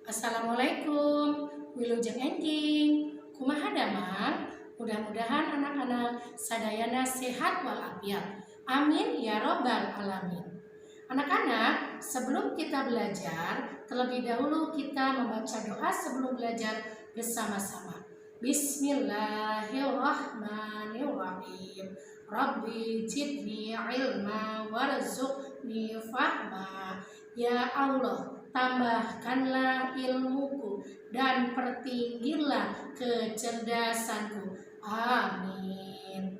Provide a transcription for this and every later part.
Assalamualaikum, wilujeng enjing. Kumaha damang? Mudah-mudahan anak-anak sadayana sehat walafiat. Amin ya robbal alamin. Anak-anak, sebelum kita belajar, terlebih dahulu kita membaca doa sebelum belajar bersama-sama. Bismillahirrahmanirrahim. Rabbi zidni ilma warzuqni fahma. Ya Allah, tambahkanlah ilmuku dan pertinggilah kecerdasanku. Amin.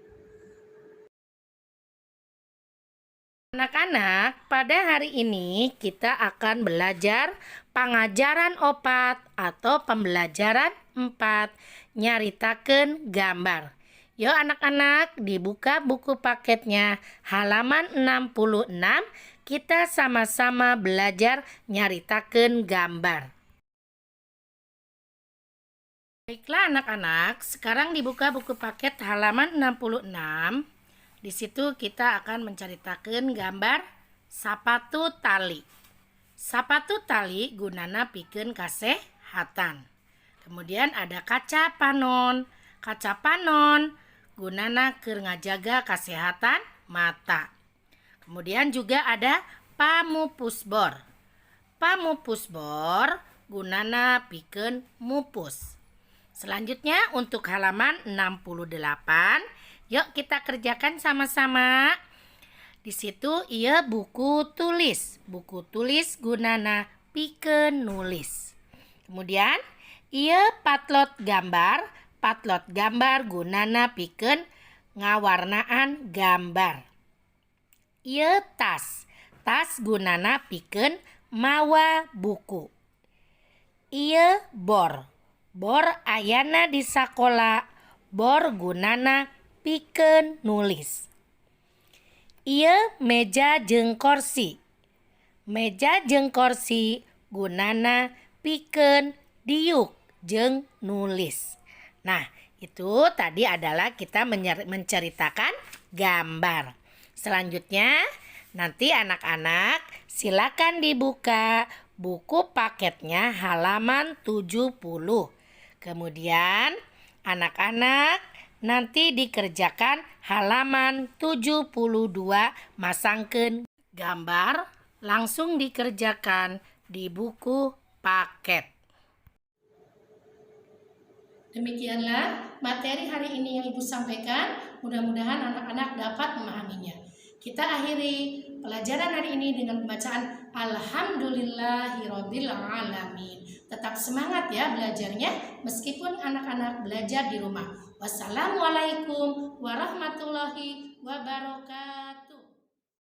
Anak-anak, pada hari ini kita akan belajar pangajaran 4 atau pembelajaran 4, nyaritakeun gambar. Yuk anak-anak, dibuka buku paketnya halaman 66, kita sama-sama belajar nyaritakeun gambar. Baiklah anak-anak, sekarang dibuka buku paket halaman 66. Di situ kita akan menceritakan gambar sapatu tali. Sapatu tali gunana pikeun kasehatan. Kemudian ada kaca panon. Kaca panon gunana keur ngajaga kesehatan mata. Kemudian juga ada pamupus bor. Pamupus bor gunana pikeun mupus. Selanjutnya untuk halaman 68, yuk kita kerjakan sama-sama. Di situ ieu buku tulis. Buku tulis gunana pikeun nulis. Kemudian ieu potlot gambar, potlot gambar gunana pikeun ngawarnaan gambar. Ieu tas, tas gunana pikeun mawa buku. Ieu bor, bor ayana di sakola, bor gunana pikeun nulis. Ieu meja jeung korsi, meja jeung korsi gunana pikeun diuk jeung nulis. Nah, itu tadi adalah kita menceritakan gambar. Selanjutnya, nanti anak-anak silakan dibuka buku paketnya halaman 70. Kemudian anak-anak nanti dikerjakan halaman 72, masangkeun gambar langsung dikerjakan di buku paket. Demikianlah materi hari ini yang Ibu sampaikan. Mudah-mudahan anak-anak dapat memahaminya. Kita akhiri pelajaran hari ini dengan pembacaan Alhamdulillahirabbil alamin. Tetap semangat ya belajarnya meskipun anak-anak belajar di rumah. Wassalamualaikum warahmatullahi wabarakatuh.